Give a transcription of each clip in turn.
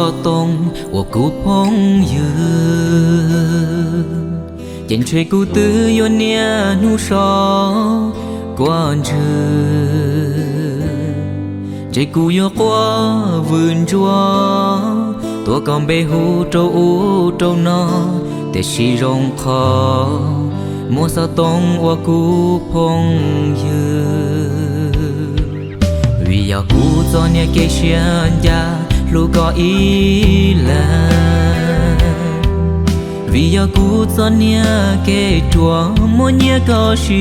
xov tooj uas kuv phooj ywg, ces ntshe kuv twb yuav niaj hnub so kua ntswg. Ntshe kuv yuav quaj vwm ntsuag, tuav koj npe hu rau ub rau no, tiam sis zoo qhov muaj xov tooj ua kuv phooj ywg. Vim yog kuv txoj niag kev siab ncaj hlub koj ib leeg, vim yog kuv txoj niag kev ruam muab nyiaj koj siv.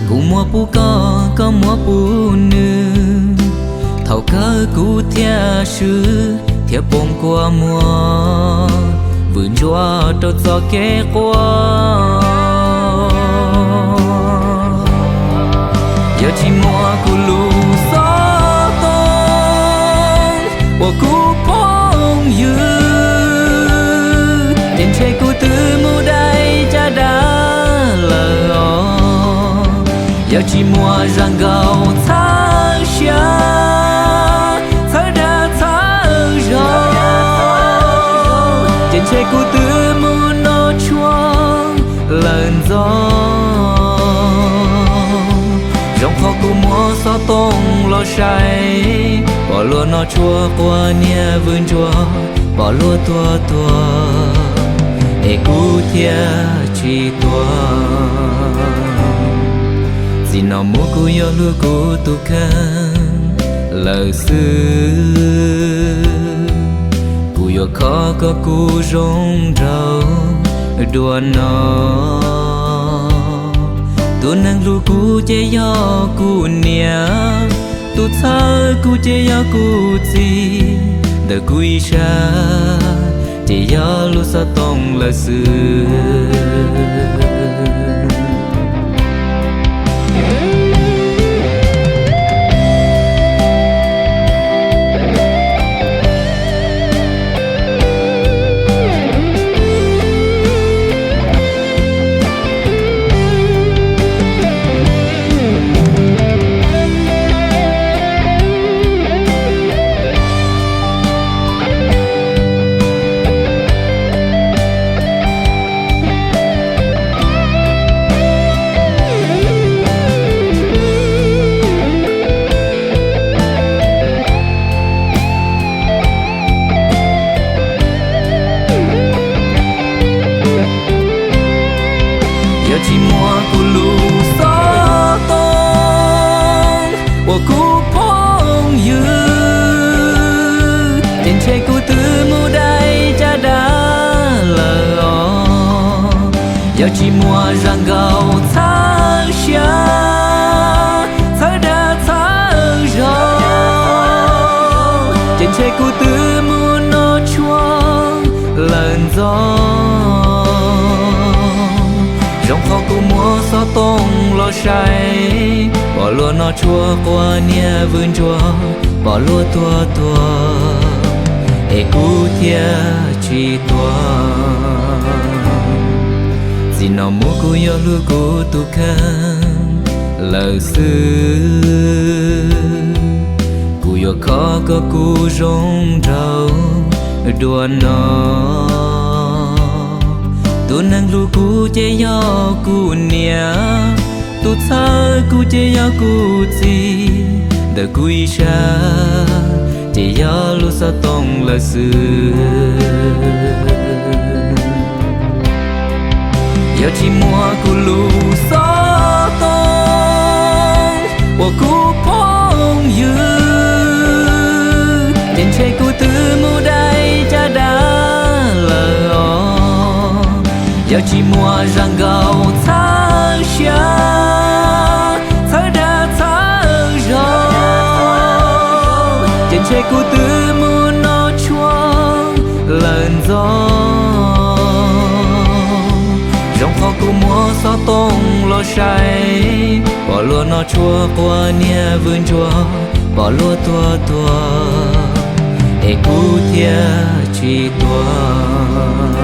Kuv muab pub koj, koj muab pub nws, thaum kawg kuv thiaj swb thiab poob kua muag vwm ntsuag rau txoj kev quaj. Yog tsis muaj kuv lub xov tooj uas kuv phooj ywg, ces ntshe kuv twb mus dai caj dab lawm os. Yog tsis muaj zaj nkauj txhawb siab, txhawb dag txhawb zog, ces ntshe kuv twb mus noj tshuaj lawm ntxov. Zoo qhov kuv muab xov tooj los saib, pom luag noj tshuaj quaj niag vwm ntsuag, pom luag tuag tuag, es kuv thiaj tsis tuag. Txij no mus kuv yuav hlub kuv tus kheej lawm xwb. Kuv yuav kho koj kuv zoo nraug dua no. Tus neeg hlub kuv ces yog kuv niam, tus txhawb kuv ces yog kuv txiv, ntawm kuv ib sab ces yog lub xov tooj lawm xwb. Yog tsis muaj kuv lub xov tooj uas kuv phooj ywg, ces ntshe kuv twb mus dai caj dab lawm os. Yog tsis muaj zaj nkauj txhawb siab, txhawb dag txhawb zog, ces ntshe kuv twb mus noj tshuaj lawm ntxov. Zoo qhov kuv muab xov tooj los saib, pom luag noj tshuaj quaj niag vwm ntsuag, pom luag tuag tuag, es kuv thiaj tsis tuag. Txij no mus kuv yuav hlub kuv tus kheej lawm xwb. Kuv yuav kho koj kuv zoo nraug dua no. Tus neeg hlub kuv ces yog kuv niam, tus txhawb kuv ces yog kuv txiv, ntawm kuv ib sab ces yog lub xov tooj lawm xwb. Yog tsis muaj kuv lub xov tooj uas kuv phooj ywg, ces ntshe kuv twb mus dai caj dab lawm os. Yog tsis muaj zaj nkauj txhawb siab, txhawb dag txhawb zog, ces ntshe kuv twb mus noj tshuaj lawm ntxov. Zoo qhov kuv muab xov tooj los saib, pom luag noj tshuaj quaj niag vwm ntsuag, pom luag tuag tuag, es kuv thiaj tsis tuag.